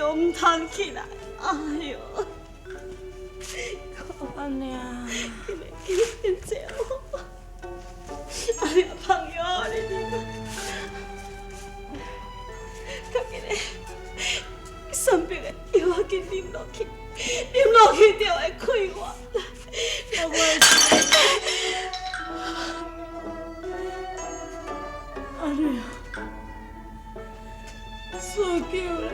药毋通起來。哎喲，阿娘，緊來緊來坐。阿娘放藥你，較緊來，送別的藥仔緊啉落去，啉落去就會快活。我袂。阿娘，四舅咧，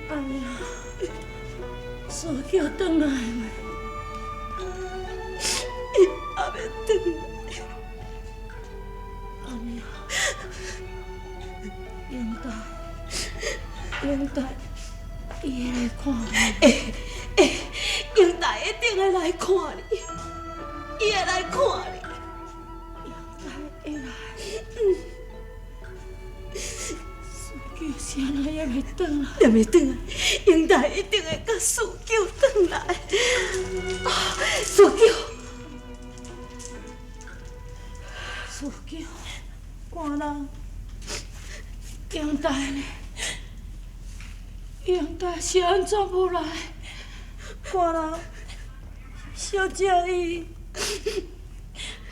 阿娘，四舅轉來未？伊猶未轉來。阿娘，英大，英大，伊會來看我？會會，英大一定會來看你，伊會來看你。英大會來。四舅是按怎猶未轉來？猶未轉來，英大一定會共四舅轉來。啊，四舅，四舅，官人，英大呢？英大是按怎無來？官人，小姐伊，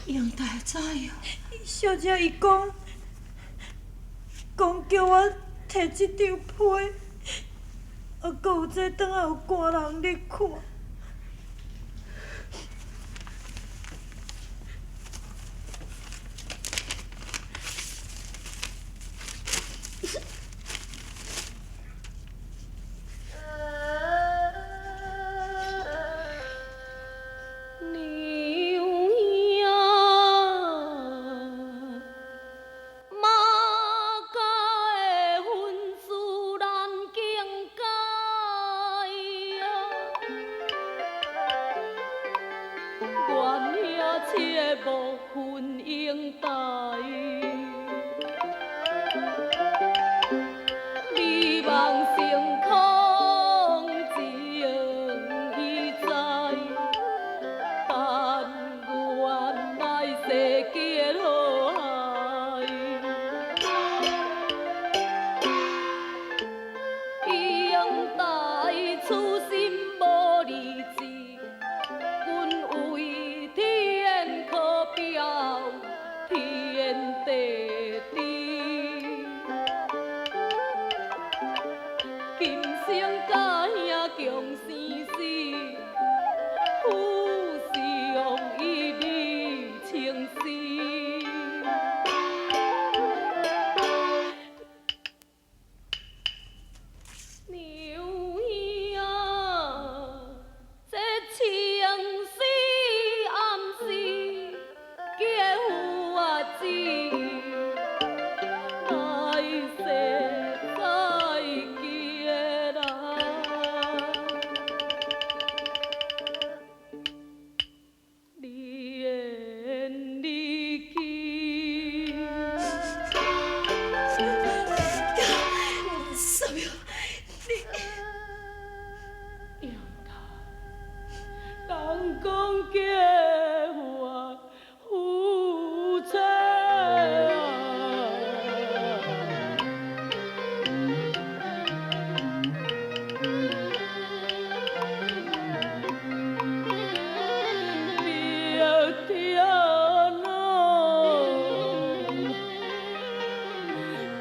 英大知影？小姐伊講，講叫我提這張批，啊，閣有這當下有官人咧看。娘兄，馬家的婚事難境解啊，原兄切莫分英台。美夢成空，情已在，但願來世結好愛。英大此心無離志，阮為天可表天地知。今生佮兄共生死，夫相一理情丝。娘兄，這情絲暗是結夫啊子，來世再結啊。連理去。三苗，你英大，人講結髮夫妻啊，别听喏，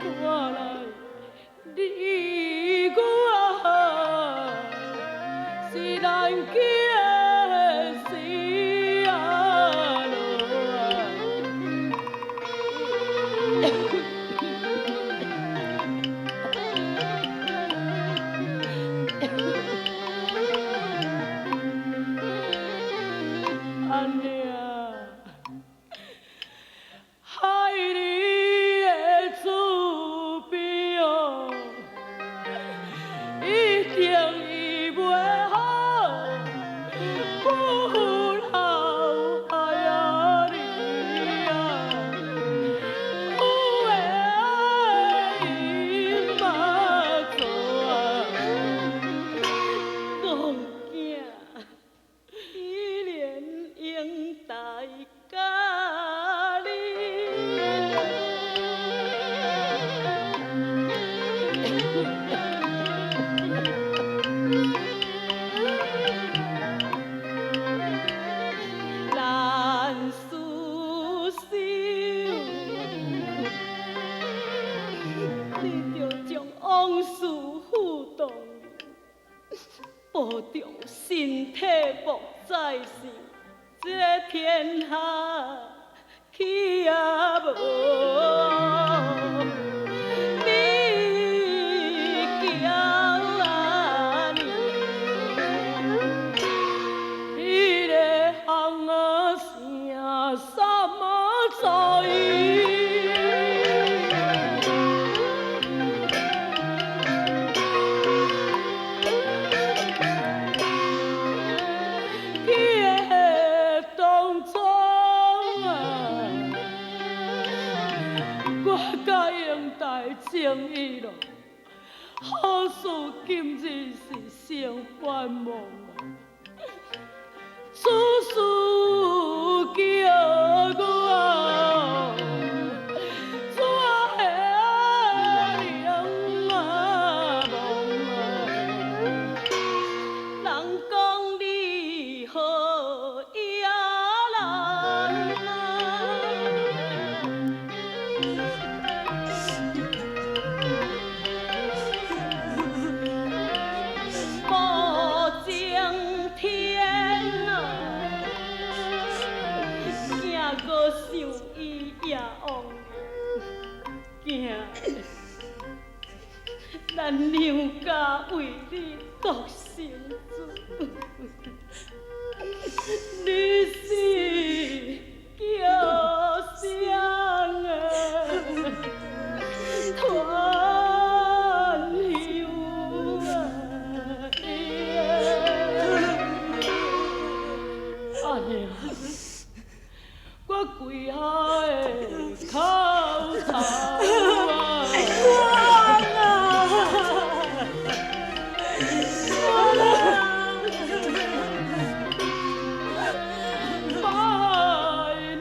看來你我是難結絲啊囉。阿娘，海你的厝邊哦，一定伊袂好，不老愛啊你啊，有的愛媽祖啊，戇囝。依戀英大佮你。再想這天下去也無。你叫阿娘，彼个巷仔姓什麼在？當初啊，我佮英台情意咯，好事今日是成愿望啊。此事叫我怎会用啊忘啊？人講你好也難啊。無情天啊，囝閣想伊也枉囝，咱娘家為你獨生子，你是叫啥啊？團香啊！阿娘，我跪下的口頭啊！拜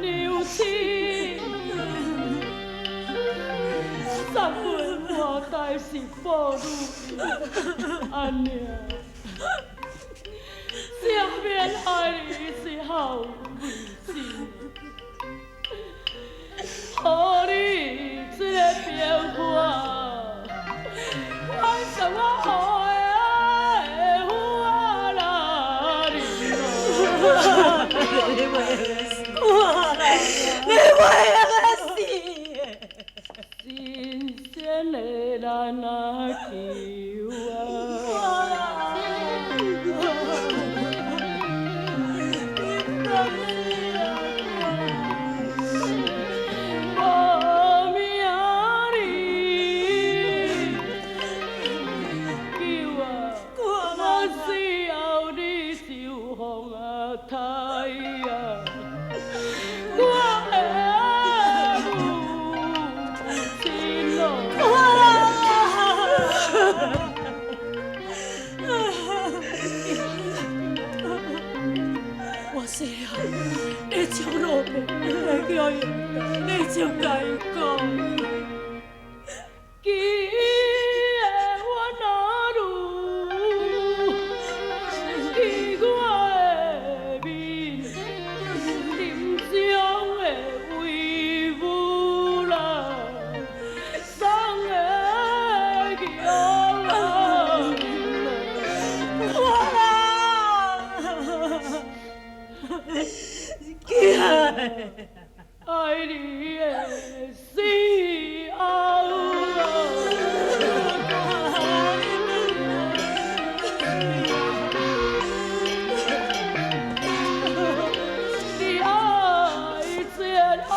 娘親，三月外代是報女，阿娘，下面愛你是好為真，予你這個變化，我送我予的花啦。你袂你袂啊死！新鮮的咱啊求啊！無名你求啊，我死後你就予啊刣啊！我的母親咯。我死後，你將落魄，你叫英台，你就共伊講。記的我哪如，記我的面，臨終的遺物啦，送的叫啊！我啦，愛你的死後啊！你愛這愛，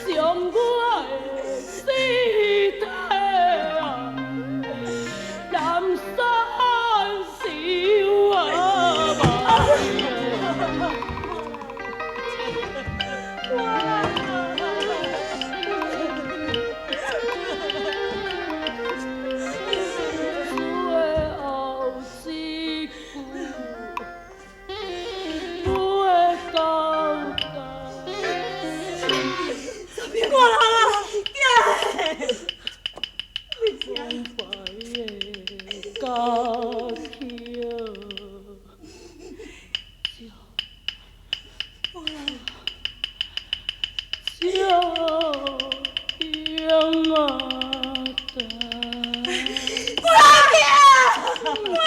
將我的屍體啊，南山燒啊！最後一句，不會交代。我啦，王牌的歌曲，照样啊台。我啦，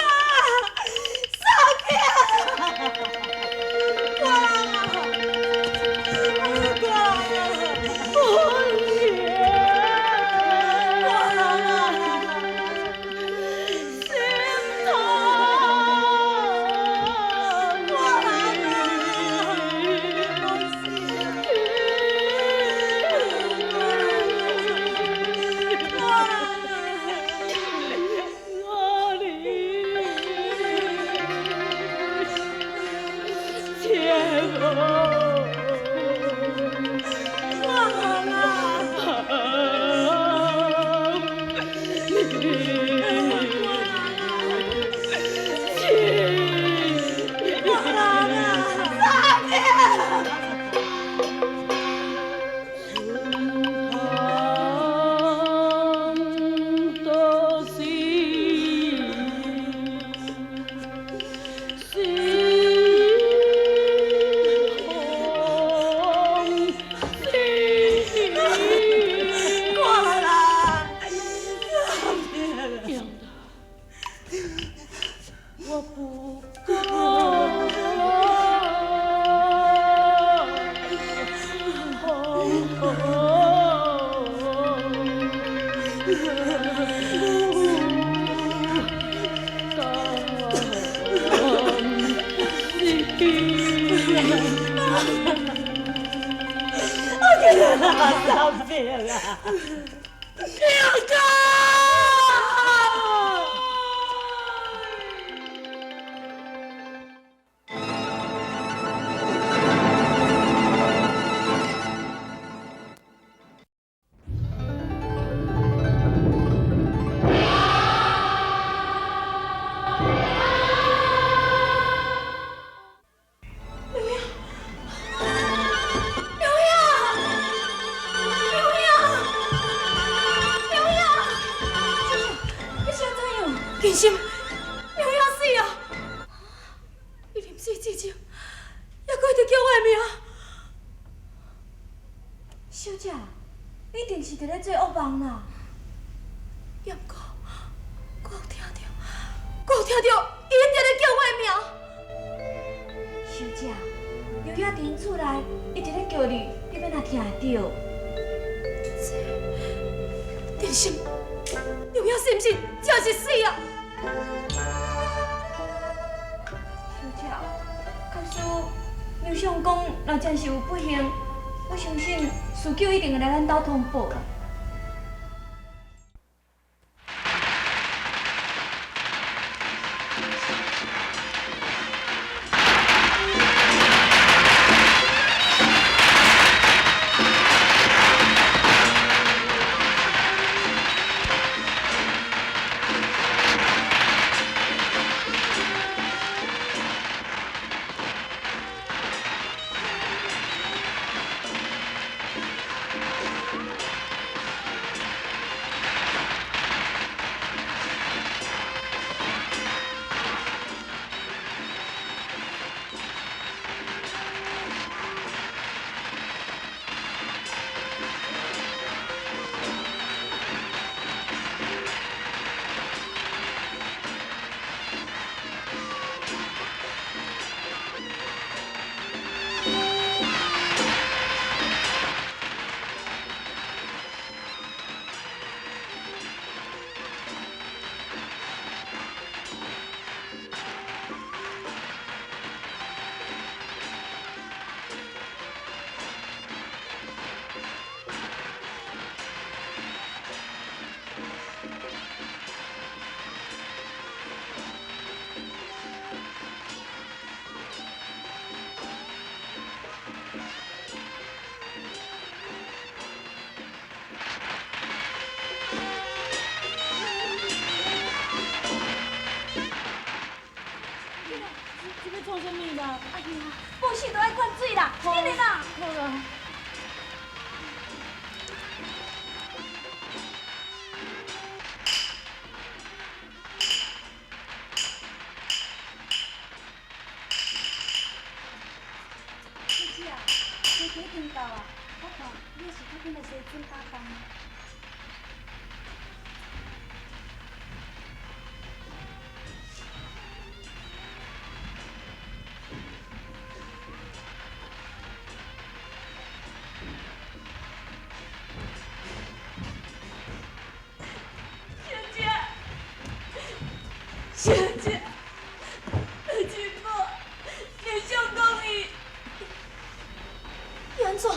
通報。小姐，大金宝，你相公伊，伊按怎？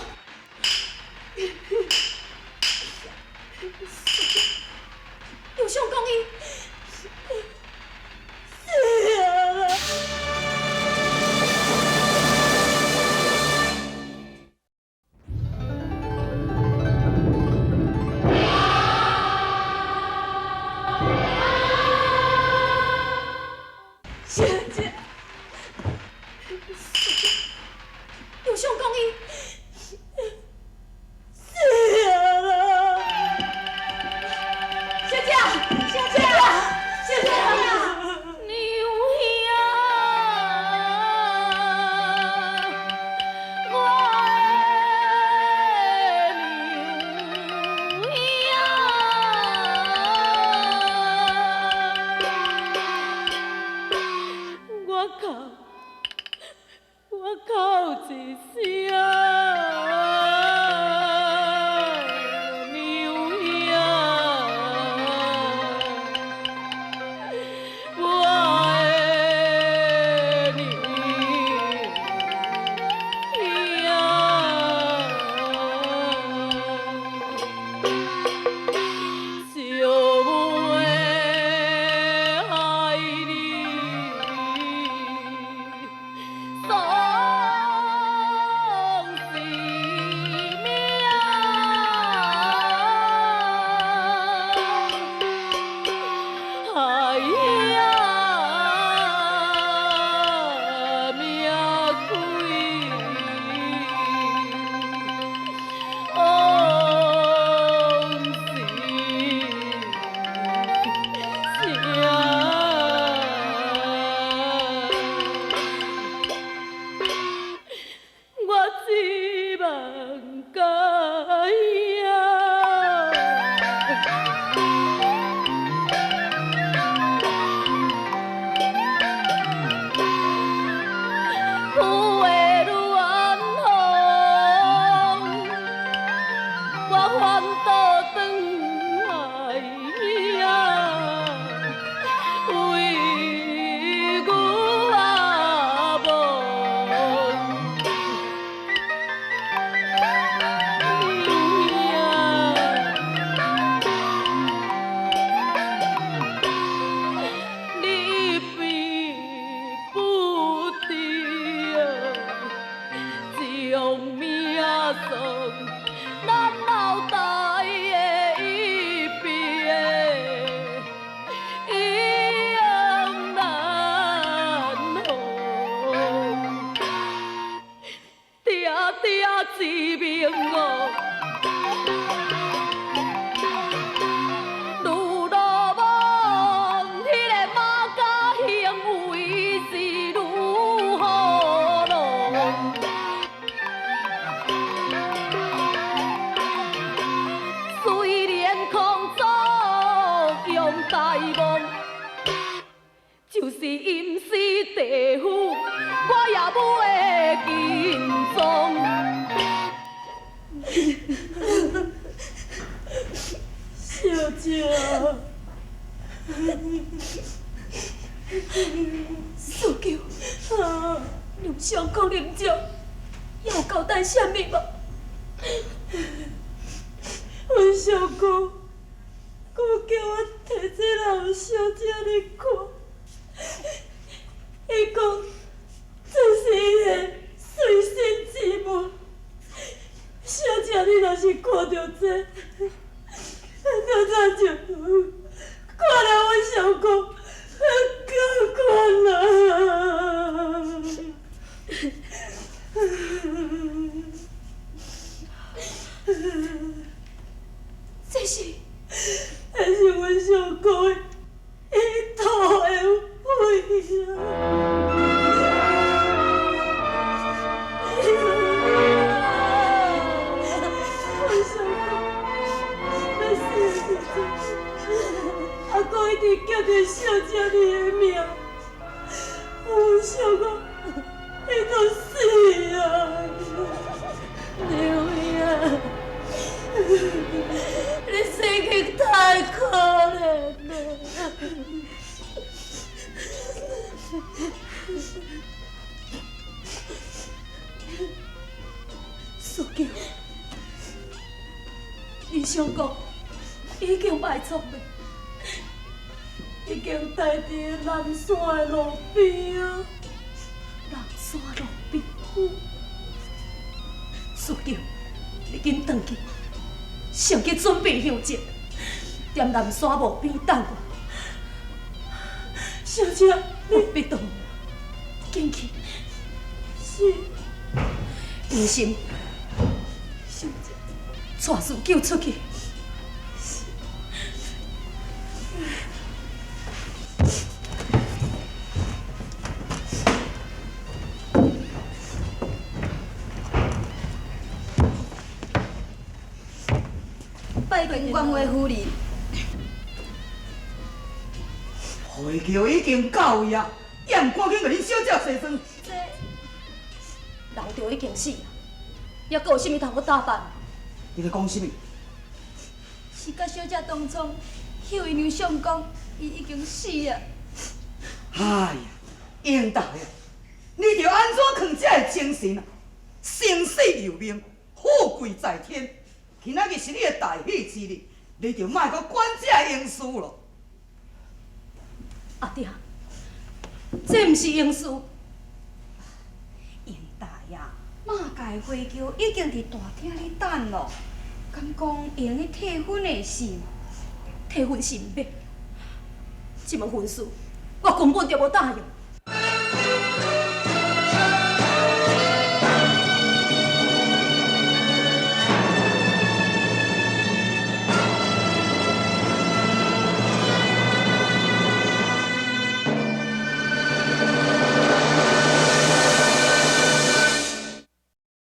刘相公伊死啊啦！小姐，小姐，小姐，娘兄，我的娘兄，我哭，我哭一声，娘兄，我的娘兄，小妹爱你。丧性命，哎呀，命鬼，往事声。我只望甲兄，苦的愈安风，我反倒转来呀，为牛仔梦。你必不知，将命算咱老大的一别，永难逢。定定一命哦。如罗梦，彼个马家行为是如何咯？虽然空作用大梦，就是阴司地府，我也袂紧张。小姐，素娇，刘相公临终有交代啥物无？阮相公，阁叫我提这人予小姐你看，伊讲这是伊的随身之物。小姐，你若是看著这，就亲像看了阮相公仝款啊！这是，这是阮相公的伊吐的血啊！阮相公欲死的时阵，阿公一直叫著小姐你的名，阮相公伊就死啊！娘啊！你死去太可怜了。素娇，恁相公已经埋葬未？已经待伫南山的路边啊。南山路边。素娇，你紧转去，先去准备香烛，踮南山墓边等我。小姐，你别动，紧去。是。毋是，小姐，带四九出去。拜见县尉夫人。花轿已经到位啊，也毋赶紧共恁小姐梳妆。这人就已经死啊，犹阁有啥物通阁打扮？你咧讲啥物？是佮小姐当初，许姨娘相讲，伊已经死啊。哎呀，英达呀，你著按怎囥这个精神啊？生死由命，富贵在天。今仔日是你的大喜之日，你就莫阁管这个闲事咯。阿爹，这毋是闲事。英达呀，马家的花轿已经伫大厅咧等咯，敢讲会用得退婚的事？退婚是毋免，这门婚事我根本就无答应。